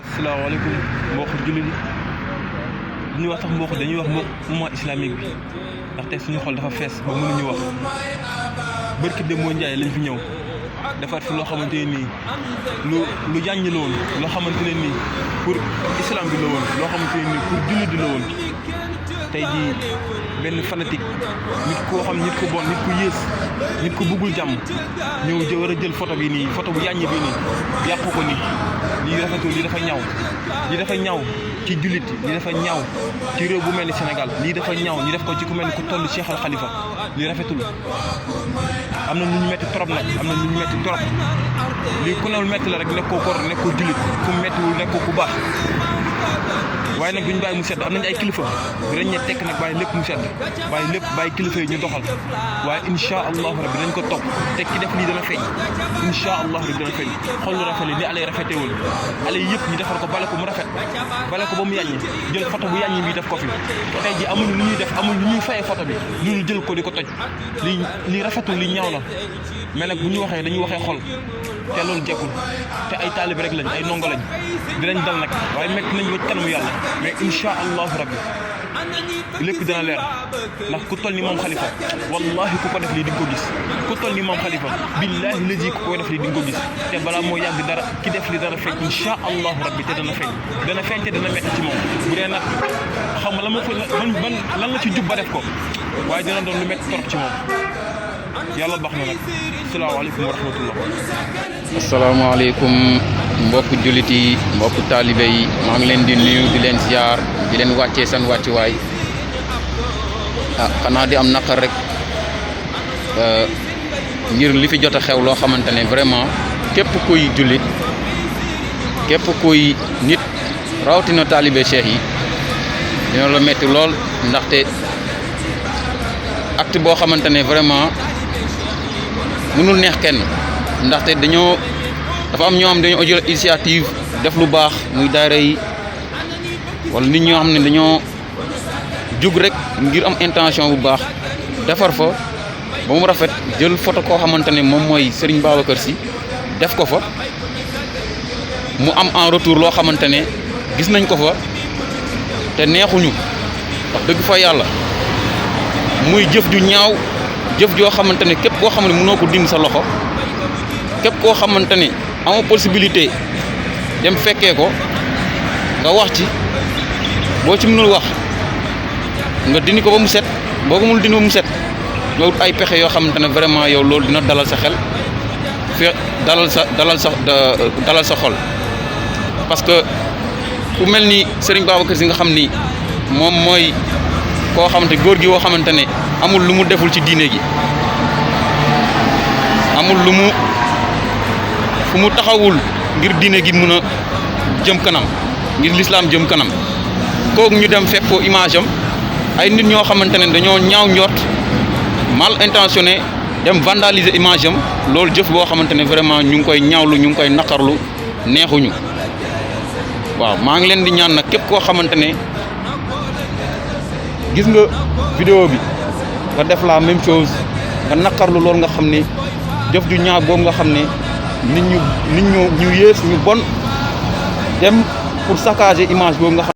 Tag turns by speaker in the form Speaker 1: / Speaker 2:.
Speaker 1: asalaamaaleykum mbokk jullit yi ñuy wax sax mbokk dañuy wax mouvement islamique bi ndax tey suñu xol dafa fees ba mënuñu wax barki dem moo Njaay lañ fi ñëw defaat fi loo xamante ne nii lu yàññi la woon loo xamante ne nii pour islam bi la woon loo xamante ne nii pour jullit bi la woon tey jii benn fanatique nit koo xam nit ku bon nit ku yées nit ku bëggul jàmm ñëw war a jël photo bi nii photo bu yàññi bi nii yàqu ko nii lii rafetul lii dafa ñaaw lii dafa ñaaw ci jullit lii dafa ñaaw ci réew bu mel ni Sénégal lii dafa ñaaw ñu def ko ci ku mel ni ku toll Cheikh Al Khalifa lii rafetul am na lu ñu metti trop nag am na lu ñu metti trop lii ku newul metti la rek nekkoo kor nekkoo jullit ku mettiwul nekkoo ku baax waaye nag duñ bàyyi mu sedd am nañu ay kilifa dinañ ne tekk nag bàyyi lépp mu sedd bàyyi lépp bàyyi kilifa yi ñu doxal waaye insha allahu rabbi dañ ko topp te ki def lii dana feeñ insha allahu rabbi dana feeñ xool lu rafet li ni alay rafetewul alay yëpp ñu defar ko bale ko mu rafet bale ko ba mu yàññi jël photo bu yàññi bi def ko fi tey ji amul lu ñuy def amul lu ñuy fayee photo bi lu jël ko di ko toj li rafetul li ñaaw na mais nag bu ñu waxee dañuy waxee xol te loolu jekkul te ay taalibe rek lañ ay ndongo lañ dinañ dal nag waaye mekk nañ ba kanamu yàlla mais insha allahu rabbi lépp dina leer ndax ku toll ni moom xalifa wallahi ku ko def lii di nga ko gis ku toll ni moom xalifa billahi lazi ku ko def lii di nga ko gis te balaa moo yàgg dara ki def li dana feeñ insha allahu rabbi te dana feeñ te dana metti ci moom bu dee nag xam nga la ma ko lan la ci jub ba def ko waaye dina doon lu metti trop ci moom yàlla baax na nag asalaamaaleykum wa rahmatullah
Speaker 2: asalaamaaleykum mbokk jullit yi mbokk taalibe yi maa ngi leen di nuyu di leen ziar di leen wàccee seen wàccuwaay xanaa di am naqar rek ngir li fi jot a xew loo xamante ne vraiment képp kuy jullit képp kuy nit rawatina taalibe cheikh yi dina la metti lool ndaxte acte boo xamante ne vraiment mënul neex kenn ndaxte dafa am ñoo xam dañoo jël initiative def lu baax muy daayira yi wala nit ñoo xam ne dañoo jug rek ngir am intention bu baax defar fa ba mu rafet jël photo koo xamante ne moom mooy Serigne Babacar Sy def ko fa mu am en retour loo xamante ne gis nañ ko fa te neexuñu wax dëgg fa yàlla muy jëf ju ñaaw jëf joo xamante ne képp koo xam ne mënoo ko dindi sa loxo képp koo xamante ne amoo possibilité dem fekkee ko nga wax ci boo ci mënul wax nga dindi ko ba mu set boo ko mënul dindi ba mu set nga wut ay pexe yoo xamante ne vraiment yow loolu dina dalal sa xel dalal sa xol parce que ku mel ni Serigne Babacar Sy nga xam ni moom mooy koo xamante góor gi woo xamante ne amul lu mu deful ci diine gi amul lu mu fu mu taxawul ngir diine gi mën a jëm kanam ngir lislaam jëm kanam kooku ñu dem fekk ko image am ay nit ñoo xamante ne dañoo ñaaw njort mal intentionné dem vandaliser image am loolu jëf boo xamante ne vraiment ñu ngi koy ñaawlu ñu ngi koy naqarlu neexuñu waaw maa ngi leen di ñaan nag képp koo xamante ne gis nga vidéo bi nga def la même chose nga naqarlu loolu nga xam ne jëf ju ñaaw boobu nga xam ne nit ñu yées ñu bon dem pour saccager image boobu nga xam